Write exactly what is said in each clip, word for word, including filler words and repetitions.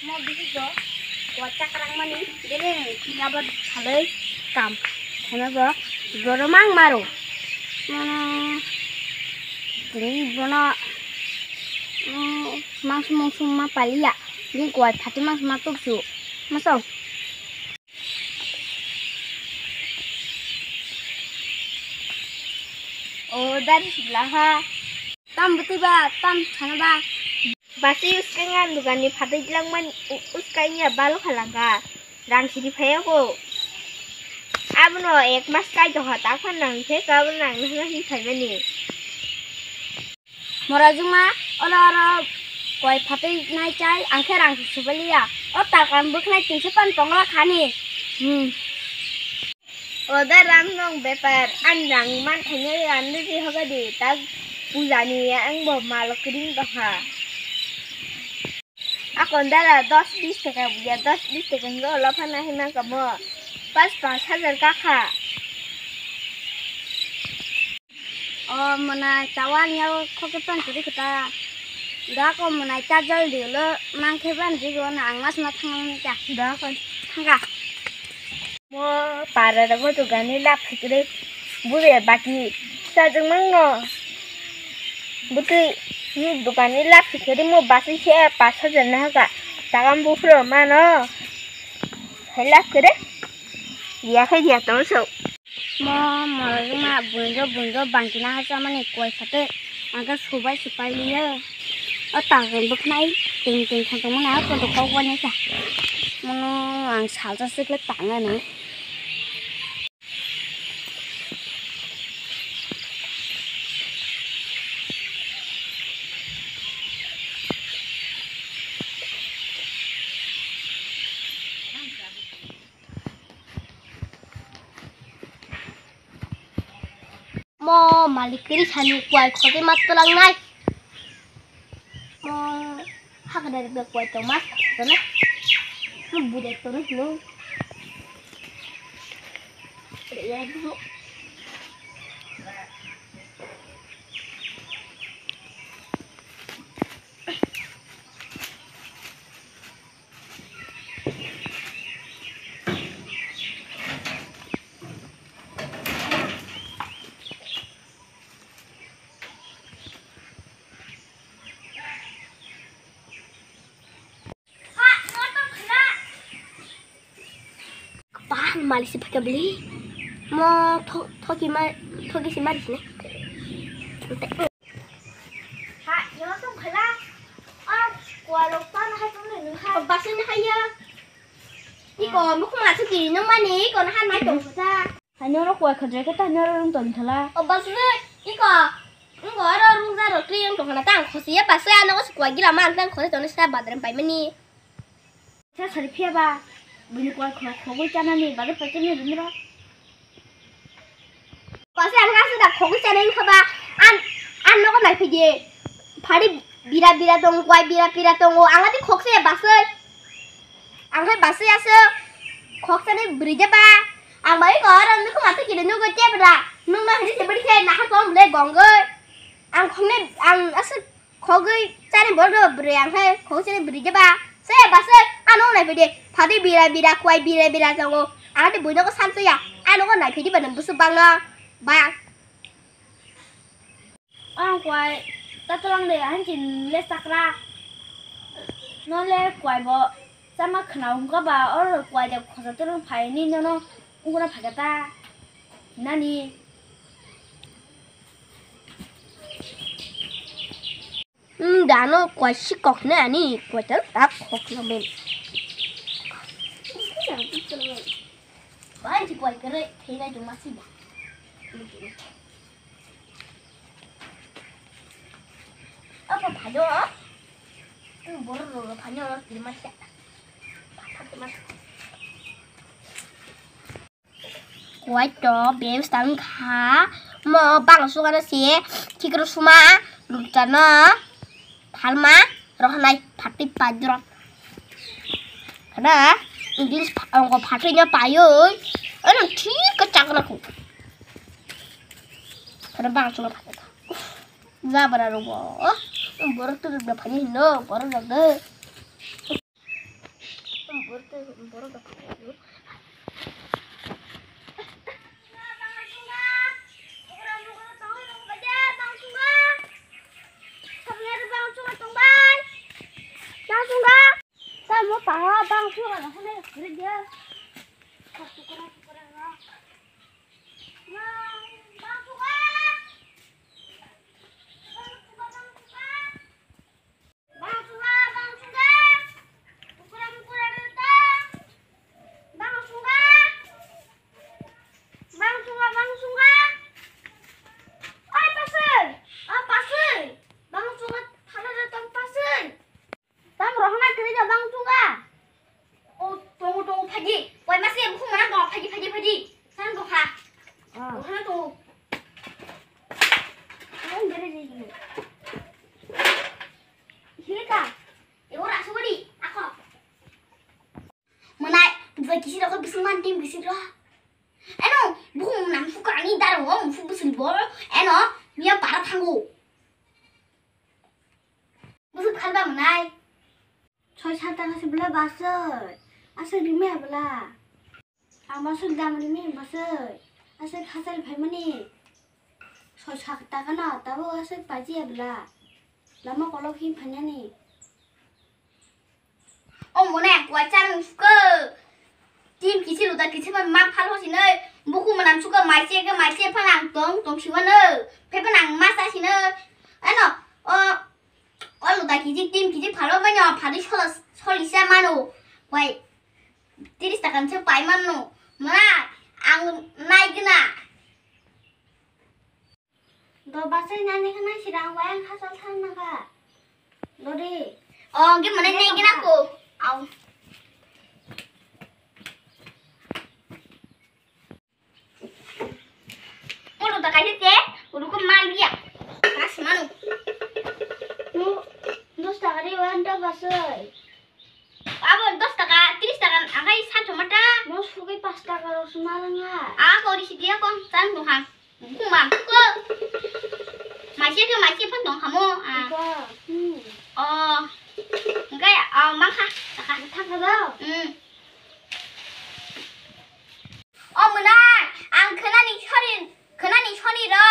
Mo bisi do, ko chakrang mani, bini tini abo salai kam. Heno bo, boro mang maro. Mano, tini bono, mm, mangso mangso ma paliya. Bini ko pati mangso ma tuksu. Masong. O dari sebelah ha. Tam betul ba, tam sana ba. Basi uskai ngan dugani phatwi langman uskai nya balo khalanga. Rang siri phaya ko. Abono ek mas kai doha ta khan nang the ka bo nang nang hi khai mani. Mora juma olo oro koi phatwi nai chai angkhe rang sibaliya. O takam bwkhnai tingse pan tongla khani. Hmm. Oda rang nong bepar, an rang man thanya rang di hoga di, tak puja ni ang bo malok ring doha. Akon dara dos bis taka buya, dos bis taka ngo lo phana hima kamo. Pas pas hajar kakha. O mwnai tawang yao khoke pan kuri kota. Da ko mwnai ta jol di lo mang khe ban di go na ang mas ma thang ta. Da ko thanga. Mo para da go dugani lap khikre bure baki sa jeng mang no. Butui ni dugani lap khikre mo basi se pas hajar na ka. Tagam bufro mano. Hai lap khikre. Ya khai ya to so. Mo morojwkma bunjo bunjo bangchina ha chamani koi phatwi angkhe subai supai liyo. O tangkhe bwkhnai ting ting thang tongmani ha koto kok bai nai kha. Mono ang salsa sikle tangani. Mo malik kiri sani kuai khote mat tolang nai. Mo hakadar be kuai to mat to na. Mo bude to na no. Pah, mali si pakai beli. Mo tho-, thoki ma-, thoki si mari sini. Ha, yo tong khala. Ah, kualok pan hai tong ni hai. Oh, basin hai ya. Iko, mo kuma su kiri nang mani, iko na han mai tong sa. Hanyo ro kuai khadre ke tanyo ro rung tong khala. Oh, basin, iko. Ngo aro rung za ro kri yang tong khala tang khosi ya basin ano ko kuai gila man tang khosi tong sa badrem pai mani. Sa sari phiya ba, bini kual kho-, khogwi chanani bagwi paichani rimro. Pase ang kasu da khogwi chanai wngkha ba, an, an nogo naiphai di. Phari bira bira tongo, kuai bira bira tongo, ang adi khoksa ya baswi. Ang khai baswi aswk, khoksa ni bwrwi jeba. Ang bai ko aro nukho matwi kiri nugo tebra. Nung no hini se bwrwi khe nahar tong bwle gongoi. Ang khoknai, ang aswk Khogwi chani borok no bwrwi ang khe khogwi chani bwrwi jeba. Se ba se ano nai phaidi. Phadi bira bira kwai bira bira tongo. Ang de buino ko samsaya. Ano ko nai phaidi ba nang busu bangno. Ba. Ang kwai tatolang de ang chin le sakra. No le kwai bo sama khna ungka ba or kwai de khosa turung phai ni no no ungkuna phai ta. Nani. Hmm, dano kwai si kok na ani kwai ta tak kok na men. Kwai si kwai kere thei na juma si ba. Apa phajo? Hmm, bor ro phajo ro kirma sa. Kwai to bebs tang kha. Mo bang sugana se khikru suma lutano phalma rohnai phatwi paidro. Kana English ongko phatwi no payoi. Ano thik ka chakna ko. Kana bang sugana phatwi. Jabra rogo. Borok tu da phani no, borok da. Borok da. Tamo paha bang chunga na hane kiri dia. Bang chunga, bang chunga. Bukura, bukura rwtong. Bang chunga. Bang chunga, bang chunga. Oi, paswi. O, paswi. Bang chunga, thana rwtong, paswi. Tam rohna kwrwi da bang chunga. O, tongo, tongo, phaidi. Koi mase bukhung mana tongo, phaidi, phaidi, phaidi. San bokha. Ah. Rohna tongo. Ang dere dere. Hika. E ora suguri, ako. Mwnai, bwsai kisi rok bising man tim kisi rok. Eno, bukhung nam sukha ani daro, musu bwswli bo. Eno, miya para thango. Bwswk phalba mwnai? Soi sat taka se bwla bwswk. Aswk rimi bwla. Ang bwswk dam rimi bwswk. Aswk khachal phaimani. Soi sat taka no tabuk aswk pajiya bwla. Lama kolok hin phainani. O mwnai ang kuai chana sukha. Tim kisi luda kisi ma ma phal hosinai. Bukhung mwnam sukha mai se ke mai se phal ang tong tong siwano. Phe phal ang ma sa sino. Ano, o, o luda kisi tim kisi phalo manya phadi sola solisa mano. Wai, tiris taka se pai mano. Mwnai ang nai gina. Do basai nani khana sirang wayang khasal thang naka. Dori. O, hwnkhe mwnai nai gina ko. Au. Molo ta kaise te, uruko mal biya. Mas manu. Mo, dos taka ri wan ta basai. Abo dos taka, tris taka, angkai sat joma ta. Mo sugai pas taka rok suma langa. A kori si dia kong, chan buha. Kuma, ko. Maisi ke maisi phan tong kamo. Ah. Iko, hmm. Oh. Angkai, ah, mangkha. Taka. Taka do. Hmm. O mwnai, ang khwnani sori, khwnani soni ro.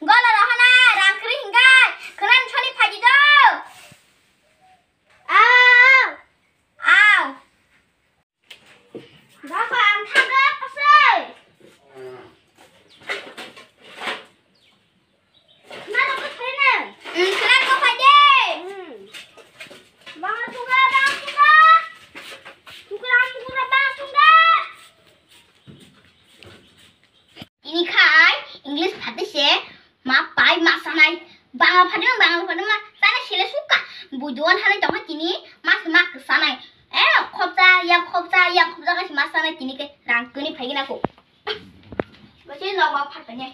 Golo ro hana, rang kri hingkai. Khwnani soni phaji do. Au. Au. Baba, ang thago, pasai. Nana ko phaina. Hmm, khwnani ko phaji. Hmm. Bang suga, bang suga. Suga, suga, bang suga. Ini khai English phatwi se ma pai ma sanai. Bangla phatwi ma, Bangla phatwi ma sana sile suka. Bujuan hanai tongkha tini ma se ma sanai. Eh, khopsa, ya khopsa, ya khopsa kasi ma sanai tini ke rang tuni phai gina ko. Basi lok ma phatwi ne.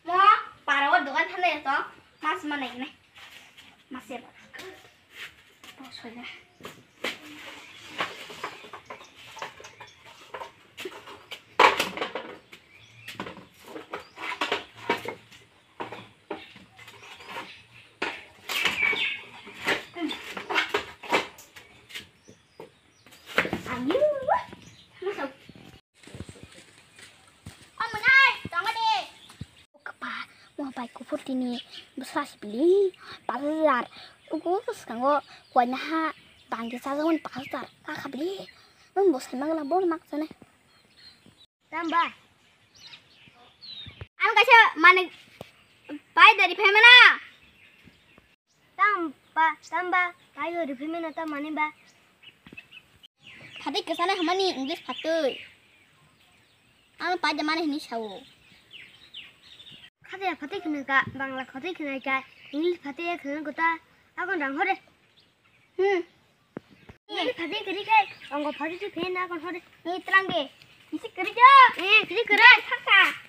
Mo para o dogan thanai to mas manai nai. Mas ya. Oh, soya. Ayu. Masuk. O mwnai, tongo de. O kapa, mo bai kuphur tini bwsa sibili, pash hajar. Ugo bwskango koinaha tangki chajakmani pash hajar. Kakha bili, nwng bo sai mangla, bo mak sane. Tamba. Ang kaisa manwi pai dari phaimana. Tamba, tamba, paio rwphimano tamani ba. Phatwi kwchana hwnmani English phatwi. Ano paida mani hwnwi sao. Khatya phatwi khwnwi ka, Bangla phatwi khwnwi ka, English phatwi khwnwi kota. Akon rang hore. Hmm. Ini phadi kiri kai. Ongko phadi tu phen akon hore. Ni terang ke. Isi kiri ja. Eh, kiri kiri. Thaka.